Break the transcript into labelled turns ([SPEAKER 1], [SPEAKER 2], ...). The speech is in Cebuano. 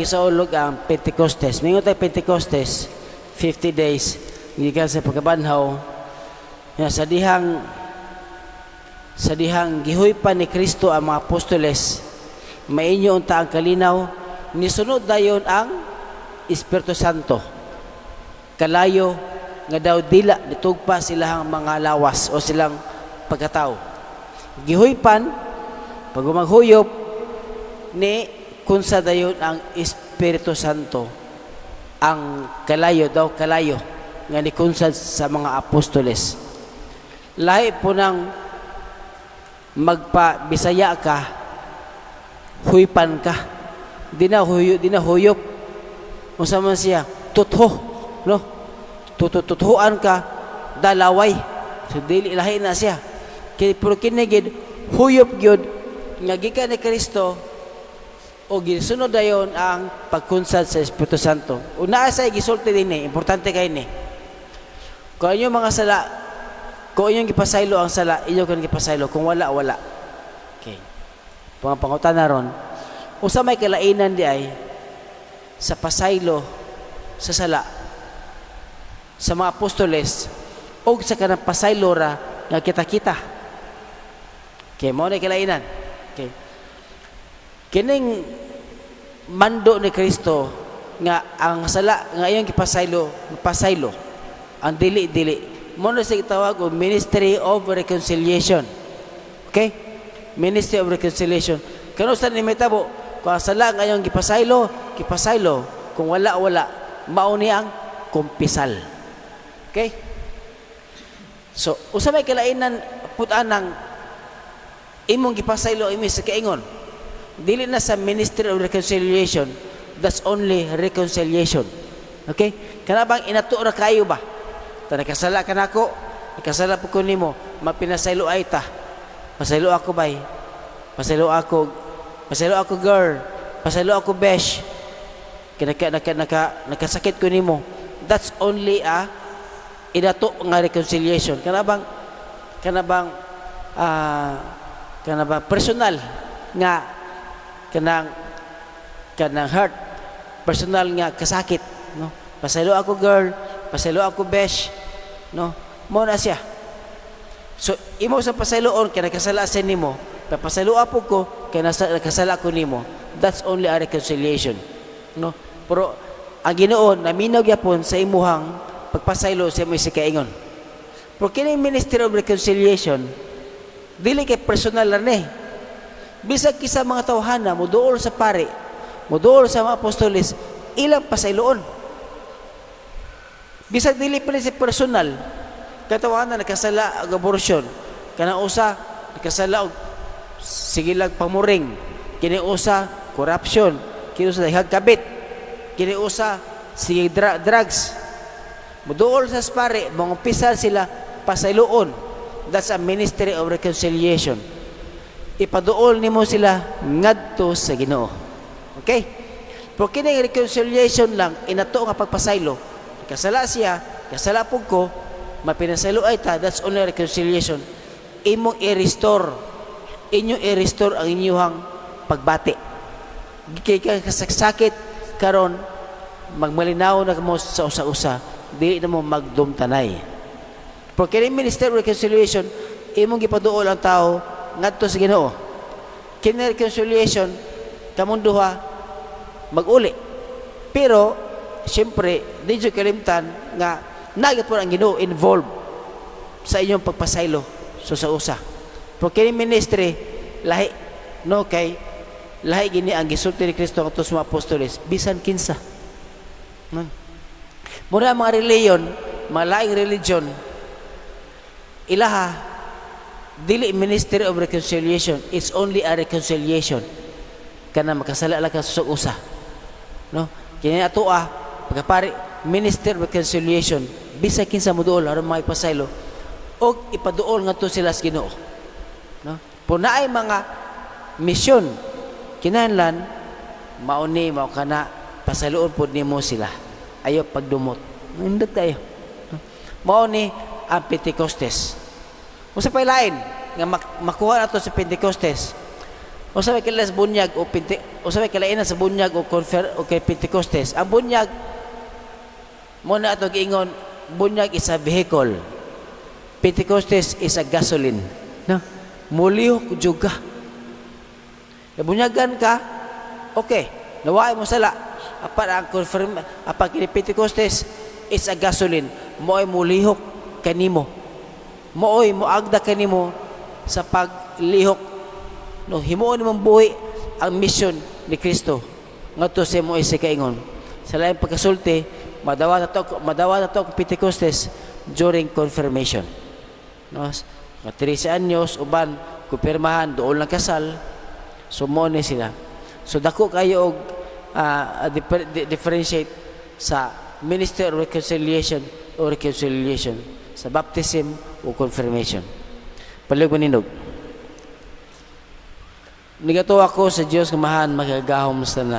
[SPEAKER 1] Gisaulog ang Pentecostes. Mingon tayo Pentecostes, 50 days gikan sa pagkabanhaw. Nga sa dihang gihuypan ni Kristo ang mga apostoles, mainyo unta ang kalinaw, nisunod dayon ang Espiritu Santo. Kalayo nga daw dila nitugpa silahang mga lawas o silang pagkatao. Gihuypan, pag maghuyop ni kunsa dayon ang Espiritu Santo, ang kalayo daw, kalayo nga ni kunsad sa mga apostoles. Lahi po ng magpa-Bisaya ka, huypan ka. Di na huyo, di na huyop. Unsa man siya? Tutho, no? Tutututhuan ka, dalaway. So dili, lahi na siya. Kay pero kini gid huyop gyud nga gikan ni Kristo o gisunod dayon ang pagkunsad sa Espiritu Santo. Una sa gisulti dinhi, importante kay ni. Kung inyong mga sala, kung inyong gipasaylo ang sala, inyo kang gipasaylo. Kung wala, wala. Okay. Pangutana ron, usa may kalainan di ay sa pasaylo sa sala sa mga apostoles o sa kanang pasaylo ra nga kita-kita? Okay, mao na kalainan. Okay. Kining mando ni Kristo nga ang sala nga iyong gipasaylo, pasaylo. Ang dili, dili. Mao na siya gitawag og ministry of reconciliation. Okay? Ministry of reconciliation. Kano sa ni mitabo, kung ang sala nga iyong gipasaylo, gipasaylo. Kung wala, wala. Mao ni ang kumpisal. Okay? So, usa may kalainan put-anang imong gipasaylo imi sa kaingon. Dili na sa ministry of reconciliation, that's only reconciliation. Okay? Kana bang inato ra kayo ba? Ta nakasala ka nako, nakasala po ko nimo, mapinasaylo ay ta. Pasaylo ako, bay. Pasaylo ako. Pasaylo ako, girl. Pasaylo ako, besh. Kay naka, nakasakit ko nimo. That's only a inato nga reconciliation. Kana bang personal nga kanang hurt, personal nga kasakit, no? Pasaylo ako, girl, pasaylo ako, besh, no? Mo na siya. So imo sa pasayloon kay nakasala sa nimo, papasaylo po ko kay nasa nakasala ko nimo. That's only a reconciliation, no? Pero ang Ginoo naminaw gyapon sa imuhang pagpasaylo sa imo sa kaingon. Pero kining ministry of reconciliation, dili kay personal ra ni. Bisag kisa mga tawhana moduol sa pare, moduol sa mga apostoles, ilang pasayloon. Bisag dili pa ni si personal, katawhana nakasala og abortion, kanang usa nakasala og sige lang pamuring, kini usa corruption, kini usa daghang kabit, kini usa sige drugs. Moduol sa pare, mangumpisal sila pasayloon. That's a ministry of reconciliation. Ipaduol nimo sila ngadto sa Ginoo. Okay? Pero kini reconciliation lang, inato nga pagpasaylo. Kasala siya, kasala pug ko, mapinasaylo ay ta, that's only reconciliation. Imong i-restore, inyo i-restore ang inyuhang pagbati. Kay ka kasakit karon, magmalinaw na mo sa usa-usa, di na mo magdumtanay. Pero kini ministry of reconciliation, imong gipaduol ang tao ngadto sa Ginoo. Kini reconciliation, kamong duha mag-uli. Pero siyempre, di jud kalimtan nga naa po ang Ginoo involved sa inyong pagpasaylo so sa usa. Pero kini ministry lahi, no, kay lahi gini ang gisulti ni Kristo ngadto sa mga apostoles, bisan kinsa. No? Muna ang mga reliyon, mga laing religion, ilaha dili ministry of reconciliation, it's only a reconciliation. Kana makasala lang ka sa usa. No? Kini ato pagkapari, ministry of reconciliation, bisag kinsa moduol aron makipasaylo og ipaduol ngadto sila sa Ginoo. No? Kung naay mga misyon, kinahanglan mao ni mao kana pasayloon pod nimo sila. Ayo pagdumot. Nindot kayo. No? Mao ni ang Pentecostes. Unsa pay lain nga makuha nato sa Pentecostes? Unsa may kailangan sa bunyag o Pente, unsa may kalainan sa bunyag o confer o kay Pentecostes? Ang bunyag mo na ato giingon, bunyag is a vehicle. Pentecostes is a gasoline. No? Mulihok jud ka. Nabunyagan ka, okay, nawaay mo sala. Apan ang confirm, apan kini Pentecostes is a gasoline. Mo'y mulihok kanimo. Mo'y moagda kanimo sa paglihok. No, himuon nimong buhi ang mission ni Kristo ngadto sa imo kaingon. Sa laing pagkasulti, madawa na to ang Pentecostes during confirmation. No, mga 13 anyos uban kumpirmahan, doon lang kasal. So mo ni sila. So dako kayo og differentiate sa ministry of reconciliation o reconciliation sa baptism o confirmation. Palihog maninog. Nigatuo ako sa Dios nga Amahan, makagagahom sa tanan.